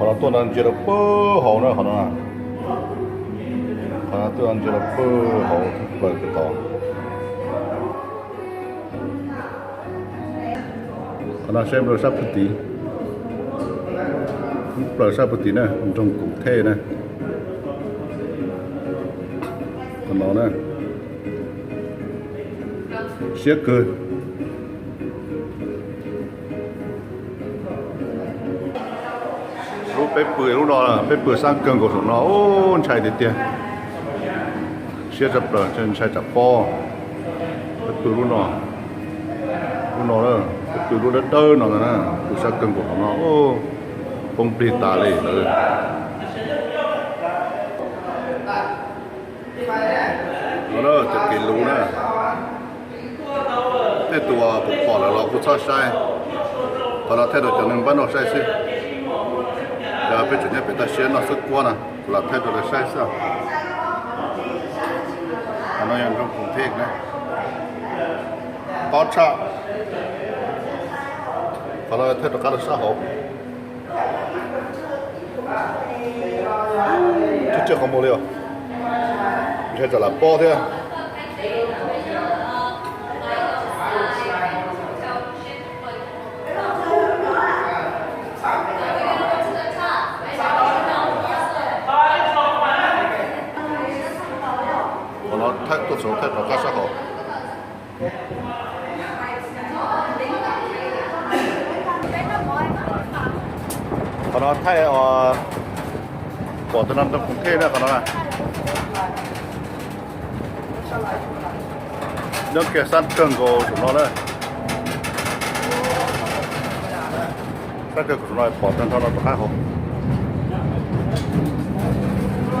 Tuaj no ntsia rau pem hauv na, qhov no, qhov no tuaj ntsia rau pem hauv plaws pem tod. Qhov no saib plaws sab pem tid, plaws sab pem tid na, nroog Koom Thej na. Qhov no na, siab kawg. Lub peb pw lub no, peb pw sab kawg nkaus saum no, ub, ntshai tiag tiag. Siab tshaj plaws, ntshai tsam pob. Peb pw lub no, lub no, peb pw lub dawb dawb no ntag na, pw sab kawg nkaus saum no, poob plig tas li lawm. No na, cov kev luv na. Tej tus uas pom pom lawm los kuj txhob saib. Qhov no thaij rau cov neeg npab noj saib xwb. Yog peb tseem nyob pem toj siab noj xwb kuab no, kuv lam thaij rau lawv saib xwb. Qhov no yog nroog Koom Thej na. Tob tshaj. Qhov no thaij rov qab rau sab hauv. Tsis tsis qhov muag li os. Ntshai tsam lam pob thiab. Qhov no thaij tuaj txog thaij rov qab sab hauv. Qhov no thaij pom tau nroog Koom Thej na qhov no na. Nyob kiag sab kawg nkaus saum no na. Sab kawg nkaus saum no pom tag nrho no rov qab hauv.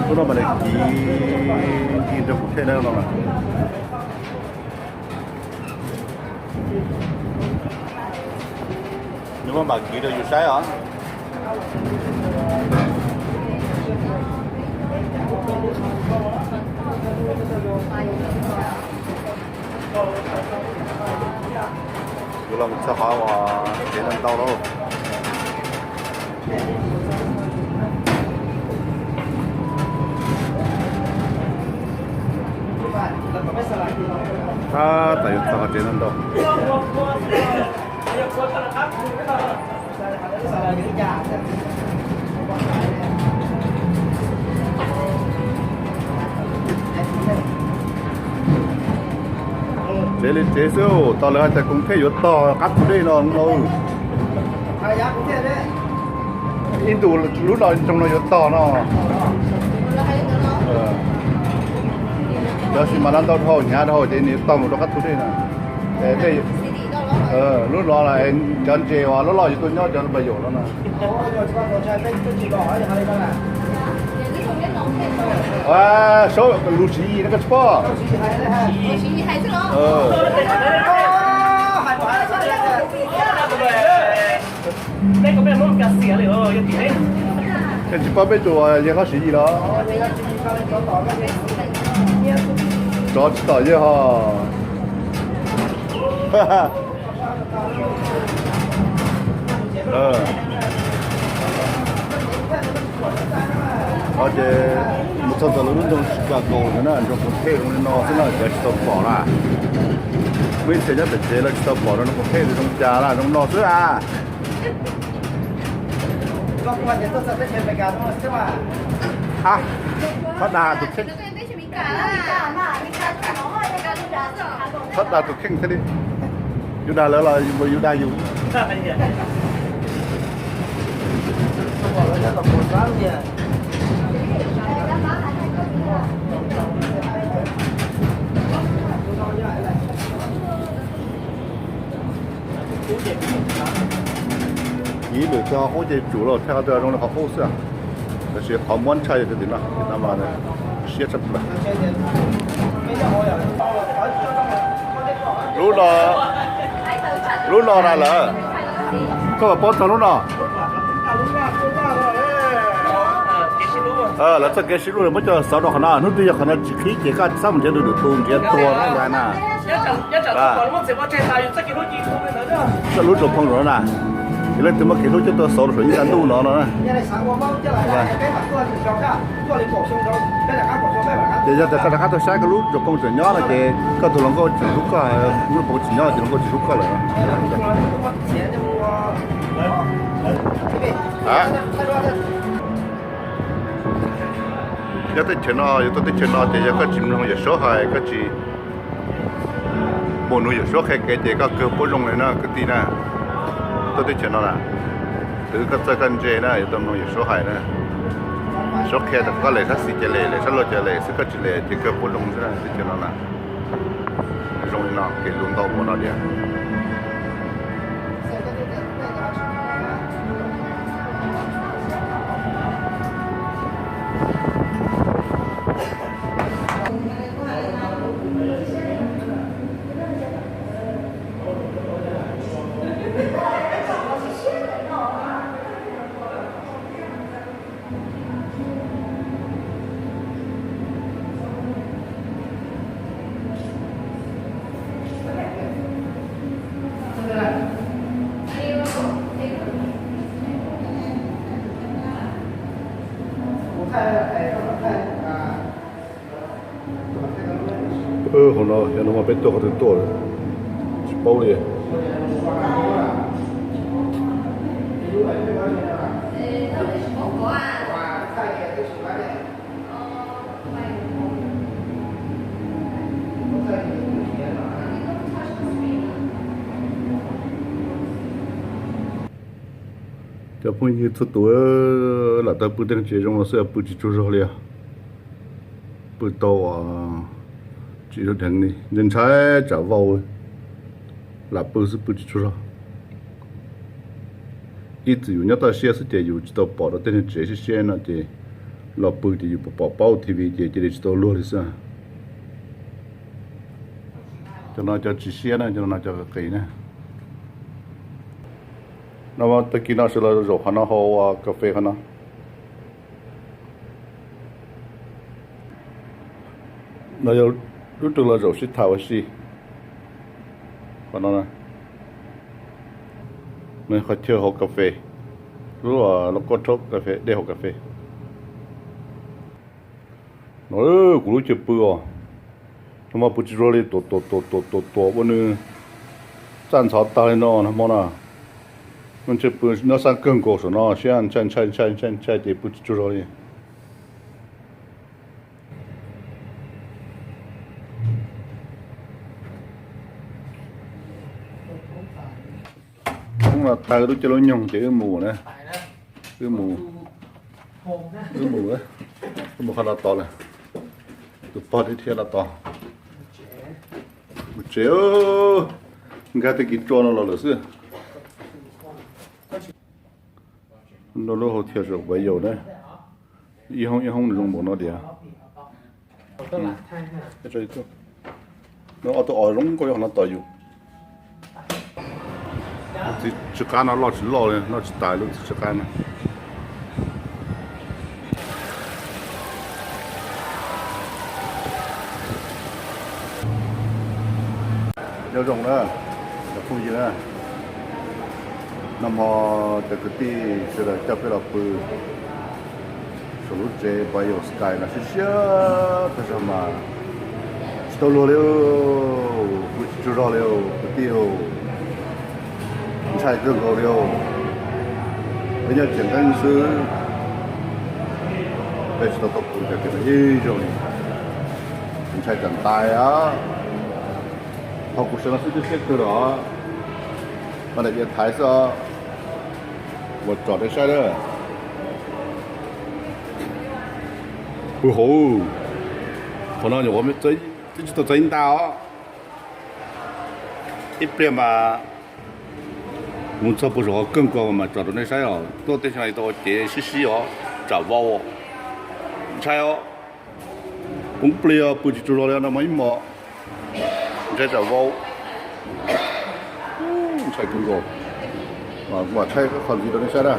Lub no mas nws kiv nroog Koom Thej na no. Nws muaj mam kiv rau yus saib os. Kuv los txog qhov uas tsev ntau ntau lauj. Tab tom yuav txog qhov tsev ntau ntau. Tsev li tsev xwb, tos lawv hais tias Koom Thej yuav tog qab tus dej no no. Ib ntus lub no nroog no yuav tog no. Tab sis mas no ntau dhau hnyav dhau ces nws yuav tog mus rau qab tus dej no. Lub no cov ntses uas loj loj yuav tuaj nyob cov pas yaum no na. Saub lus Siv Yis no koj tsis paub. Koj tsis paub peb tus yawg hlob Siv Yis los? Tsov tsis tom yawg ho. Ces mus txog ntawm lawv lub nroog Chicago no na, nroog Koom Thej zoo li no xwb na, cov tsis tau pom na. Muaj ib txhia nyob pem tsev lawv tsis tau pom nroog Koom Thej zoo cas na, zoo no xwb a. Ab, txhob dag tus kheej, txhob dag tus kheej thiaj li. Yus dag lawv los yus dag yus. Kiv lwm tus qub ces tsum los thaij qhov twg zoo li qhov qub xwb. Tab sis qhov muab ntshai yog tim no, tim no mas siab tshaj plaws. Lub no, lub no na lawm. Koj puas paub txog lub no? Lawv txoj kev sib hlub muab coj xauv rau qhov no, hnub twg yog qhov no tsis qhib ces koj txhob mus nrhiav lwm tus nrhiav tuag na. Lub tsoos phoo no na. Leej twg muaj kev hlub coj tuaj xauv rau saum ib nta ntuj no no. Ces yog tias koj rov qab tuaj saib koj lub tsoos phooj ywg tseem nyob no ces koj tus hluas nkauj tseem hlub koj, lub tsoos phooj ywg tseem nyob ces hluas nkauj tsis hlub koj lawm. Nyob teb chaws no, yus tuaj teb chaws no ces yog koj tsis mloog Yawm Saub hais, koj tsis mus nug Yawm Saub qhia kev ces koj kawg puas zoo li na kwv tij na. Tuaj teb chaws no na, twb koj txawj koj ntse na, yuav tau mloog Yawm Saub hais na. Saub qhia kom koj lem sab xis ces lem, lem sab laug ces lem xwb, koj tsis lem ces kawg puas zoo xwb na teb chaws no na. Zoo li no kev hlub ntau ua no tiag. Hauv no yog no mas peb tuaj qhov twg tuaj tsis paub li. Cov phooj ywg txhua tus, lam tau pw tej neeg tsev zoo los xwb, pw tsis tsaug zog li os. Pw tau tsis zoo dheev li, ntshai tsam vau. Lam pw xwb pw tsis tsaug zog. Ib txwm yus nyob toj siab xwb ces yus tsis tau pom rau tej neeg tsev siab siab no ces los pw ces yus pom paub T V ces cia li tsis tau luag li xwb. Cov no cov tsis siab na, cov no cov qis na. No tag kis no sawv los zaum qhov no haus kas fes qhov no. No yog lub rau los zaum sib tham ua si. Qhov no, qhov chaw haus kas fes, lub lauj kaub rhaub kas fes, dej haus kas fes. No kuv lub chaw pw os, no mas pw tsis tsaug zog li, tuam tuam tuam tuam tuam tuam ua nws txaj ntxhov tag li no hmo no. Ntshe pw nyob sab kawg nkaus saum no siab ntshai ntshai ntshai ntshai ntshai ces pw tsis tsaug zog li. Hoob los tawg lub caij lub nyoog ces wb mus na. Wb mus, wb mus, wb mus qhov no tod lawm. Tus pog thiab thiab no tod. Mus tsev, nkag tag kis tso no los lawm xwb. Lub hau thiaj zaum Vaj Yaum na. Ib hoob ib hoob zoo npaum no tiag. Ob tug os zoo nkauj nyob qhov no tos yus. Txiv tsw qab no loj tsis loj li, loj tsis tas lub txiv tsw qab no. Nyob zoo na, cov phooj ywg na, nag hmo cov kwv tij sawv daws coj peb los pw saum lub tsev Vaj Yaum Sky no siab siab tag zog mas tsis tau luag li, pw tsis tsaug zog li kwv tij, ntshai kawg nkaus li. Peb nyob tsev nqeeb xwb, peb tsis tau tau pw cov kev no ib zaug li, ntshai tsam ntais os. Ho kuv sawv no xwb twb siab kawg los, mas daim diav thaiv xwb os. Ua tsom nej saib na. Pw hauv, qhov no nyuam qhuav twb tsis tau txais ib nta os. Ib pliag mas mus txog puag saum qhov kawg nkaus mas tsom rau nej saib os. Tuaj tej xyoo tau ua cev sib sib os, tsam vau, ntshai os. Poob plig pw tsis tsaug zog li no mas ib hmos, ntshai tsam vau, ntshai kawg nkaus. Mas kuv mam thaij qhov ntxiv rau nej saib na.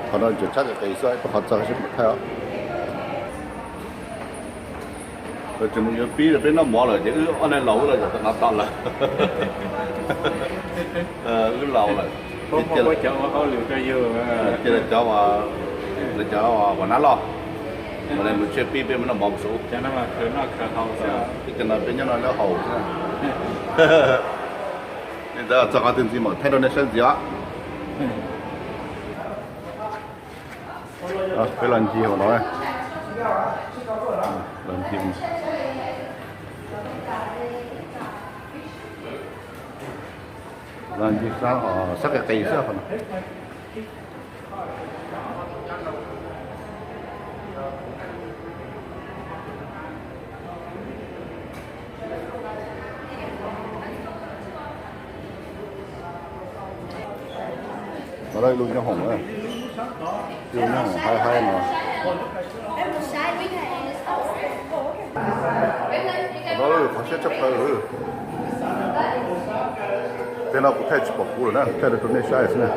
Qhov no tseem tshab qis qis xwb, ib pliag qhov txog sib mam thaij os. Tseem mus yuav pib, peb noj mov lawm ces wb ob leeg laus wb los zaum tom no tod lawm. Wb laus lawm. Cia lawv cov uas, lawv cov uas nab loj, mus tshiab pib peb mus noj mov mus saum. Peb cov no peb nyob no nyob haus xwb. Li ntawd txog qhov twg ntxiv mam thaij rau nej saib ntxiv os. Peb los ncig hauv no, los ncig, los ncig sab, sab qis qis xwb qhov no. No lub nyob hoom, lub nyob hoom haib haib no. Qhov no qhov siab tshaj plaws. Tej no kuv thaij tsis pom kuv lawm na, thaij rau nej saib xwb na.